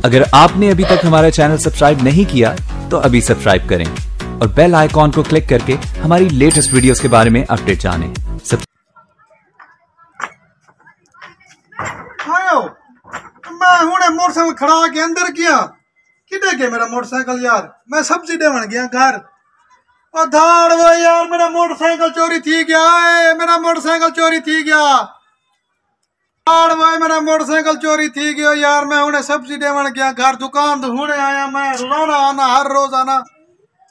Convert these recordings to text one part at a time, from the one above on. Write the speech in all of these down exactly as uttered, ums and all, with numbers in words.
اگر آپ نے ابھی تک ہمارا چینل سبسکرائب نہیں کیا تو ابھی سبسکرائب کریں اور بیل آئیکن کو کلک کر کے ہماری لیٹسٹ ویڈیوز کے بارے میں اپڈیٹ جانیں۔ سب آیو، میں ہنے موٹر سائیکل کھڑا کے اندر گیا۔ کڈے گئے میرا موٹر سائیکل یار؟ میں سبزی ڈیون گیا گھر۔ او دھاڑ وے یار، میرا موٹر سائیکل چوری تھی گیا اے، میرا موٹر سائیکل چوری تھی گیا۔ دھاڑ وے، میرا موٹر سائیکل چوری تھی گیا یار، میں ہنے سبزی ڈیون گیا گھر، دکان تو ہنے آیا، میں روزانہ آنا، ہر روز آنا۔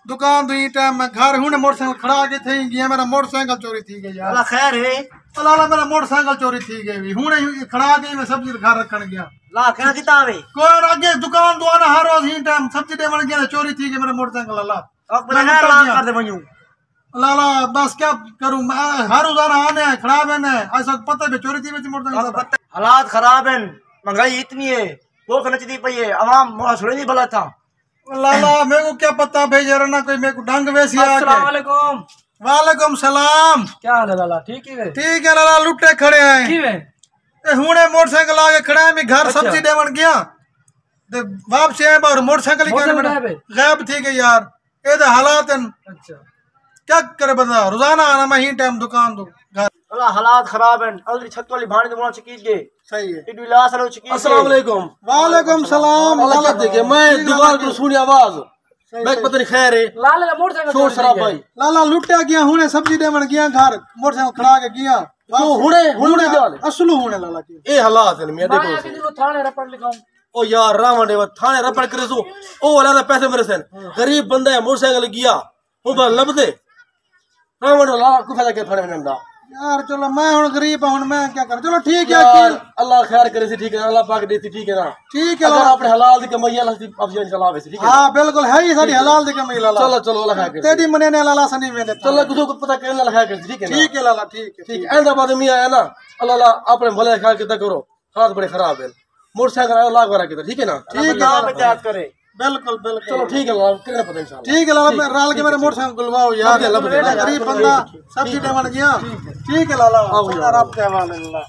دکان دوئی ٹائم میں گھر ہن موٹر سائیکل کھڑا کے تھئی گیا، میرا موٹر سائیکل چوری تھی گیا یار۔ اللہ خیر ہے؟ لالا میرا موٹر سائیکل چوری تھی گیا وی، ہن کھڑا کے میں سبزی گھر رکھن گیا۔ لا کیا کیتا وے؟ کوئی اگے دکان دو آنا ہر روز ہی ٹائم سبزی دے بن گیا، چوری تھی گیا میرا موٹر سائیکل۔ اللہ اکبر، اللہ کر دے ونجو۔ لالا بس کیا کروں میں، ہر روزانہ آنے ہیں کھڑا وینے، ایسا پتہ بھی چوری تھی ویسی موٹر سائیکل۔ حالات خراب ہیں، مہنگائی اتنی ہے، بھوک نچدی پئی ہے، عوام موڑا سڑے نہیں بھلا تھا۔ لالا میکوں کیا پتہ بھئی یار نہ کوئی میکوں ڈنگ ویسی آ کے۔ السلام علیکم۔ وعلیکم سلام۔ کیا حال ہے لالا، ٹھیک ہی ہے؟ ٹھیک ہے لالا، لٹے کھڑے ہیں۔ کیویں؟ اے ہن اے موٹر سائیکل آ کے کھڑا ہے، میں گھر اچھا۔ سبزی ڈیون گیا۔ تے واپسی آئے باہر موٹر سائیکل ہی موٹر سائیکل کہنے غائب ہے۔ غائب تھی گئی یار۔ اے دے حالات ہیں۔ اچھا۔ کیا کرے بندہ، روزانہ آنا میں ہی ٹائم دکان تو گھر۔ اللہ حالات خراب ہیں، ادری چھت والی بھاڑی دے موڑا چکیت گئے۔ صحیح ہے۔ ایڈو لاس رو چکی۔ السلام علیکم۔ وعلیکم السلام۔ اللہ کہتے کہ میں دیوار کو سنی آواز۔ میں پتہ نہیں خیر ہے۔ لالا دا موٹر سائیکل شور شراب بھائی۔ لالا لٹیا گیا، ہنے سبزی دیون گیا گھر، موٹر سائیکل کھڑا کے گیا۔ تو ہنے ہنے جان۔ اصلو ہنے لالا کی۔ اے حالات ہیں میاں دیکھو۔ میں اگے تھانے رپڑ لکھاؤں۔ او یار راون دے تھانے رپڑ کرے سو۔ او والا دا پیسے مرے سن۔ غریب بندہ ہے، موٹر سائیکل گیا۔ ہن بھلا لبھدے؟ ہاں، ہن اللہ کو فائدہ کیا تھوڑے ونڄݨ دا؟ یار چلو میں ہن غریب ہاں، ہن میں کیا کراں؟ چلو ٹھیک ہے، یار، عقیل۔ اللہ خیر کرے سی، ٹھیک ہے، اللہ پاک ݙے سی، ٹھیک ہے نا؟ ٹھیک ہے، اگر اللہ اپݨے حلال دی کمائی اللہ سی افضل انشاءاللہ آوے سی، ٹھیک ہے نا؟ ہاں، بالکل ہے ہی ساݙی حلال دی کمائی لالا۔ چلو، چلو، اللہ خیر کرے۔ تیݙی منینے لالا سنی ویندے۔ چلو، کسوں کو پتہ کرے اللہ خیر کرے سی، ٹھیک ہے نا؟ ٹھیک ہے لالا، ٹھیک ہے، ٹھیک ہے۔ ایندا بعد میں آیا نا، اللہ، اللہ اپݨے بھلے خیال کیتا کرو۔ حالات بڑے خراب ہیں۔ موٹر سائیکل آیا لاکھ بارہ کیتا، ٹھیک ہے نا؟ ٹھیک ہے، اللہ احتیاط کرے۔ بالکل، بالکل۔ چلو ٹھیک ہے، اللہ کرے پتہ انشاءاللہ۔ ٹھیک ہے، اللہ میں رال کے میرے موٹر سائیکل گلواؤ یار۔ اللہ، اللہ، اللہ، غریب بندہ، سبزی دیوان گیا۔ ٹھیک ہے، اللہ، اللہ، رب کے حوالے اللہ۔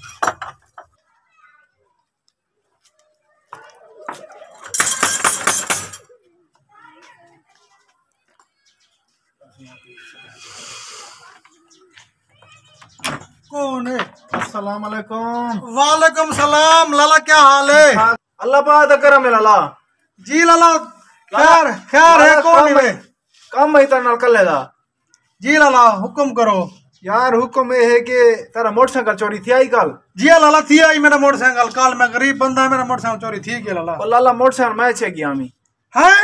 کون ہے؟ السلام علیکم۔ وعلیکم السلام لالا، کیا حال ہے؟ اللہ پاک دا کرم ہے لالا۔ جی لالا، خیر، خیر ہے، کون ہے؟ کم ہے تیرے نال کلے دا۔ جی لالا، حکم کرو۔ یار حکم اے ہے کہ تیرا موٹر سائیکل چوری تھی آئی کل؟ جی لالا، تھی آئی میرا موٹر سائیکل کل، میں غریب بندہ، میرا موٹر سائیکل چوری تھی گیا لالا۔ او لالا موٹر سائیکل میں چھے گیا میں۔ ہیں؟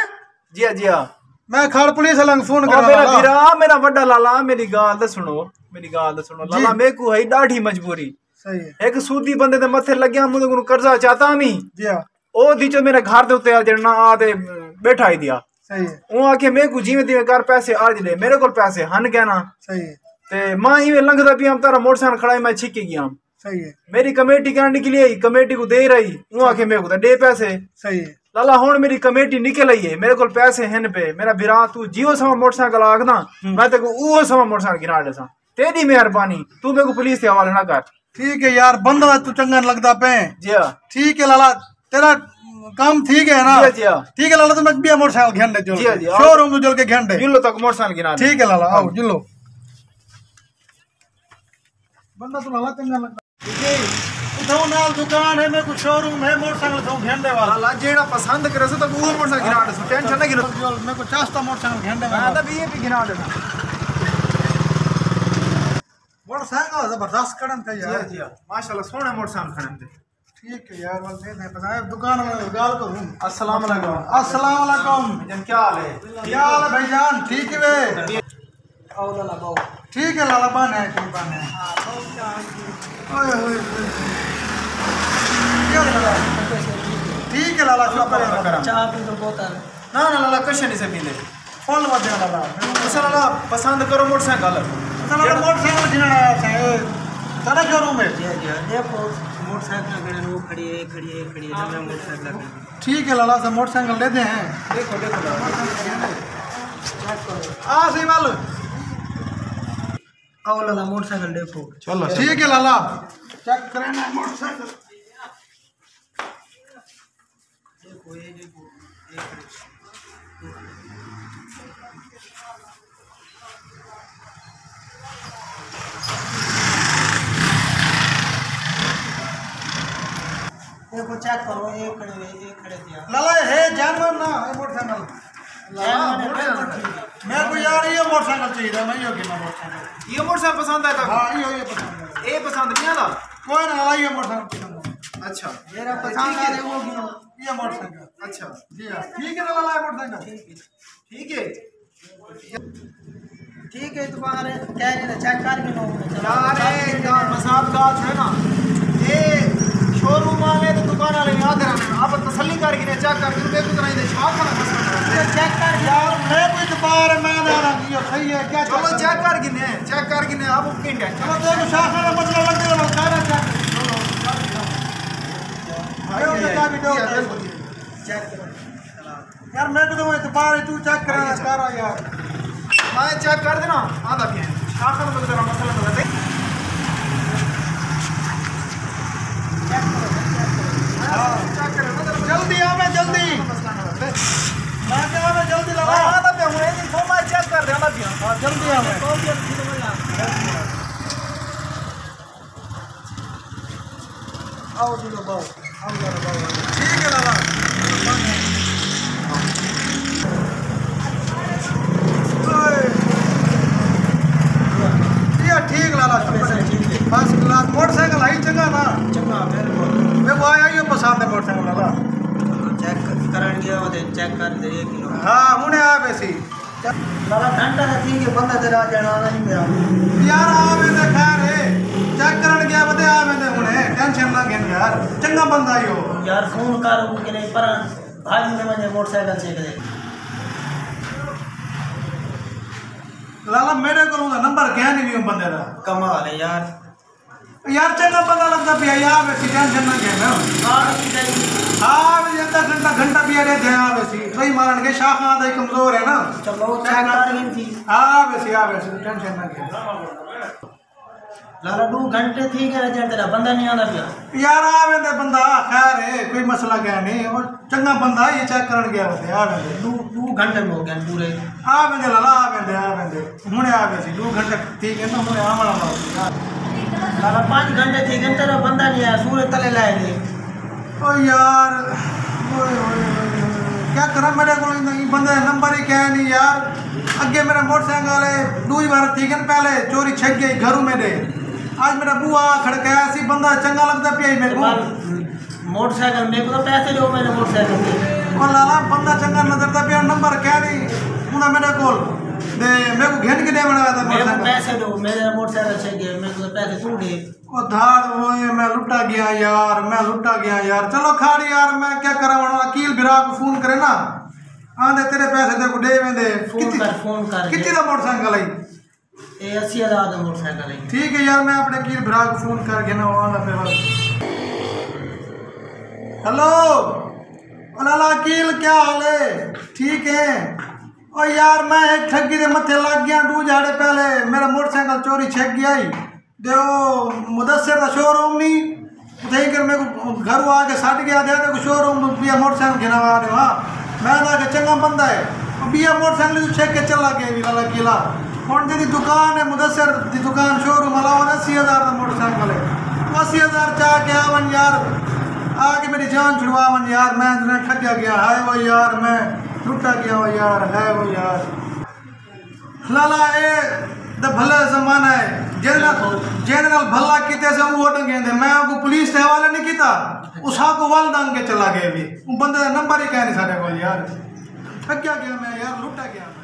جی ہاں، جی ہاں۔ میں کھڑ پولیس والے کوں فون کراں۔ میرا بھرا، میرا وڈا لالا، میری گال تے سنو، میری گال تے سنو۔ جی۔ لالا میکو ہے ڈاڈھی مجبوری۔ صحیح ہے۔ ایک سودی بندے دے متھے لگیا، مجھے کو قرضہ چاہتا میں۔ جی ہاں۔ او دی جو میرے گھر دے اتے آ جڑنا آ تے بیٹھا ہی دیا۔ صحیح ہے۔ اوں آکھے میکو جیویں تیویں کر پیسے آ جلے، میرے کول پیسے ہن کہنا۔ صحیح ہے۔ تے میں ایویں لنگھدا پیاں، تیرا موٹر سائیکل کھڑا ہے، میں چھکی گیا۔ صحیح ہے۔ میری کمیٹی کہاں نکلی آئی، کمیٹی کو دے رہی، اوں آکھے میکو تے ڈے پیسے۔ صحیح ہے۔ لالا ہن میری کمیٹی نکل آئی ہے، میرے کول پیسے ہن پے، میرا بھرا تو جیو سما موٹر سائیکل آکھدا، میں تیکو اوہو سما موٹر سائیکل گھنا ڈیساں۔ تیری مہربانی، تو میکو پولیس دے حوالے نہ کر۔ ٹھیک ہے یار، بندہ تو چنگا لگدا پے۔ جی ہاں۔ ٹھیک ہے لالا، تیرا کام ٹھیک ہے نا؟ جی ہاں، جی ہاں۔ ٹھیک ہے لالا، تو میں بیا موٹر سائیکل گھن دے جو۔ جی ہاں، جی ہاں۔ شو روم تو جل کے گھن دے۔ جلو تک موٹر سائیکل گھنا دے۔ ٹھیک ہے لالا، آؤ جلو۔ بندہ تو لالا چنگا لگدا۔ جی، اتھاؤں نال دکان ہے، میکو شو روم ہے، موٹر سائیکل اتھاؤں گھن دے والا۔ لالا جیڑا پسند کرے سو تو وہ موٹر سائیکل گھنا دے سو، ٹینشن نہ گھنو۔ میکو چاستا موٹر سائیکل گھن دے والا۔ میں تو بھی یہ بھی گھنا دینا۔ موٹر سائیکل زبردست کھڑن تھے یار۔ جی، جی، ماشاءاللہ سوہنے موٹر سائیکل کھڑن تھے۔ ٹھیک ہے یار، ول دے دے، بس اے دکان والے گال کو ہوں۔ السلام علیکم۔ السلام علیکم۔ جان کیا حال ہے؟ کیا حال ہے بھائی جان؟ ٹھیک ہے؟ او لالا باؤ۔ ٹھیک ہے لالا، بن ہے، ٹھیک بن ہے۔ اوئے ہوئے ہوئے۔ کیا لالا؟ ٹھیک ہے لالا، شکر ہے۔ چاہ پی تو بہت ہے۔ نہ نہ لالا، کچھ نہیں سے پیندے۔ فل ودیا لالا۔ اچھا لالا، پسند کرو موٹر سائیکل۔ اچھا لالا، موٹر سائیکل گھنن آیا سا، اے سارا شو روم ہے۔ جی، جی، دیکھو، موٹر سائیکل کھڑے ہیں، وہ کھڑی ہے، یہ کھڑی ہے، یہ کھڑی ہے، جب میں موٹر سائیکل کھڑی ہے۔ ٹھیک ہے لالا، سا موٹر سائیکل دے دے ہیں۔ دیکھو، دیکھو لالا۔ چیک کرو۔ آ سی ول۔ آؤ لالا، موٹر سائیکل دیکھو۔ چلو، ٹھیک ہے لالا، چیک کریں موٹر سائیکل۔ دیکھو، چیک کرو، اے کھڑے ہوئے، اے کھڑے تھے۔ لالا، ہے جانور نہ، اے موٹر سائیکل۔ جانور ہے، بالکل ٹھیک ہے۔ میں کوئی یار، یہ موٹر سائیکل چاہیے، میں یہ گھننا موٹر سائیکل۔ یہ موٹر سائیکل پسند ہے تہاکوں؟ ہاں، یہ، یہ پسند ہے۔ اے پسند نہیں آندا؟ کوئی نہ لالا، یہ موٹر سائیکل پسند ہے۔ اچھا۔ میرا پسند ہے، وہ گھنو۔ یہ موٹر سائیکل۔ اچھا۔ جی ہاں، ٹھیک ہے لالا، یہ موٹر سائیکل۔ ٹھیک ہے۔ ٹھیک ہے۔ ٹھیک ہے، دوکان کہہ رہے ہیں، چیک کر کے لوگ۔ یار، اے گا-، مساب گاج ہے نا، اے شو روم والے تے دوکان والے یاد رہنا۔ آپ تسلی کر کے چیک کر کے، بالکل طرح دے شاخ والا مسئلہ ہے۔ چیک کر کے۔ یار، میں کوئی دوبارہ میں نہ رہا، یہ صحیح ہے، کیا چلو، چیک کر کے نے، چیک کر کے نے، آپ پنڈ ہے۔ چلو، دیکھو، شاخ والا مسئلہ لگے گا، سارا چیک۔ چلو، چیک کر کے۔ بھائی، یہ جا کے دو۔ بالکل۔ چیک کرو۔ یار، میں کوں تاں اعتبار ہے، توں چیک کرا، چیک کرا یار۔ میں چیک کر دینا، آندا پیا۔ آخر میں ذرا مسئلہ نظر دے۔ چیک کرو، چیک کرو۔ ہاں، چیک کرو نا ذرا۔ جلدی آ، میں جلدی۔ مسئلہ نظر دے۔ میں کہا میں جلدی لگا۔ میں آندا پیا ہوں، یہ نہیں، میں چیک کر دے، آندا پیا۔ ہاں، جلدی آ میں۔ آؤ جی لو، باؤ۔ آؤ ذرا باؤ۔ ٹھیک ہے لالا۔ اوئے۔ یہ ٹھیک لالا، شکر ہے۔ ٹھیک ہے۔ فرسٹ کلاس۔ موٹر سائیکل ہے چنگا نا؟ چنگا، بالکل۔ میکوں آیا ہی پسند ہے موٹر سائیکل لالا۔ چیک کرن گیا، وہ چیک کر دے، ایک کلو۔ ہاں، ہن آ ویسی۔ لالا، گھنٹہ تاں تھی ڳیا، بندہ تیݙا اڄݨ آندا نہیں پیا۔ یار، آ ویندے، خیر ہے، چیک کرݨ ڳیا ودے، آ ویندے ہݨے، ٹینشن نہ گھن یار، چنڳا بندہ ہی ہو۔ یار، فون کر، او کݙے پرا بھڄ ونڄے موٹر سائیکل چیک دے۔ لالا، میݙے کول اوندا نمبر کائنی وی او بندے دا۔ کمال ہے یار۔ یار، چنگا پتہ لڳدا پیا، آ ویسی، ٹینشن نہ گھن۔ ہاں، وی ادھا گھنٹہ، گھنٹہ پیا رہے تھے، آ ویسی۔ ٹرائی مارݨ کے، شاخاں دا ہی کمزور ہے نا۔ چلو، چیک کر لیں جی۔ آ ویسی، آ ویسی، ٹینشن نہ گھن۔ لالا، ݙو گھنٹے تھی ڳئے، اڄݨ تیݙا بندہ نہیں آندا پیا۔ یار، آ ویندے بندہ، خیر ہے، کوئی مسئلہ کائنی۔ او چنگا بندہ، یہ چیک کرݨ ڳیا ودے، آ ویندے۔ ݙو، ݙو گھنٹے ہو ڳئے پورے۔ آ ویندے لالا، آ ویندے، آ ویندے۔ ہݨے آ ویسی، ݙو گھنٹے تھی ڳئے نا، ہݨے آوݨ والا ہوسی۔ لالا، پنج گھنٹے تھی ڳئے، تیݙا بندہ نہیں آیا، سورج تلے لائے ڳئے۔ او یار، اوئے ہوئے ہوئے ہوئے۔ کیا کراں، میݙے کول ایں بندے دا نمبر ہی کائنی یار۔ اڳے میݙا موٹر سائیکل ہے، ݙوئی وار تھی ڳئے پہلے، چوری چھک ڳئی گھروں میݙے۔ اڄ میݙا بوا کھڑکایا سی، بندہ چنڳا لڳدا پیا ہی میکوں۔ موٹر سائیکل، میکوں تاں پیسے ݙیو میݙے موٹر سائیکل تے۔ او لالا، بندہ چنڳا نظردا پیا، نمبر کائنی اوندا میݙے کول۔ تے میکوں گھن کے ݙیوݨ آیا تاں موٹر سائیکل۔ میکوں پیسے ݙیو، میݙا موٹر سائیکل چھک ڳئے، میکوں تاں پیسے توں ݙے۔ او دھاڑ ہوئے، میں لٹا ڳیا یار، میں لٹا ڳیا یار۔ چلو کھڑ یار، میں کیا کراں ہݨ، عقیل بھرا کوں فون کرے نا، آندے تیݙے پیسے تیکوں ݙے ویندے۔ فون کر، فون کر۔ کتی دا موٹر سائیکل ہے؟ اے اسی ہزار دا موٹر سائیکل ہے۔ ٹھیک ہے یار، میں اپݨے عقیل بھرا کوں فون کر گھناں، او آندا پیا۔ ہیلو، او لالا عقیل، کیا حال ہے؟ ٹھیک ہے؟ او یار، میں ہک ٹھڳی دے متھے لڳ ڳیا، ݙو ݙیہاڑے پہلے میݙا موٹر سائیکل چوری چھک ڳیا ہئی۔ تے او مدثر دا شو روم نی، اتھے ہی کر میکوں گھروں آ کے سݙ ڳیا، تے آہدے شو روم توں ٻیا موٹر سائیکل گھن آ ݙیو ہاں۔ میں تاں آکھیا چنڳا بندہ ہے۔ او ٻیا موٹر سائیکل توں چھک کے چلا ڳئے وی لالا عقیل۔ ہݨ جیڑھی دکان ہے، مدثر دی دکان، شو روم والا، او اسی ہزار دا موٹر سائیکل ہے۔ او اسی ہزار چا کے آ ونڄ یار، آ کے میݙی جان چھڑوا ونڄ یار، میں ٹھڳیا ڳیا، ہائے او یار، میں لٹا ڳیا او یار، ہائے او یار۔ لالا، اے تاں بھلا زمانہ ہے، جیندے نال، جیندے نال بھلا کیتے سے او ݙنگیندے۔ میں اوکوں پولیس دے حوالے نہیں کیتا، او ساکوں ول ݙنگ کے چلا ڳئے وی۔ او بندے دا نمبر ہی کائنی ساݙے کول یار۔ ٹھڳیا ڳیا میں یار، لٹا ڳیا میں۔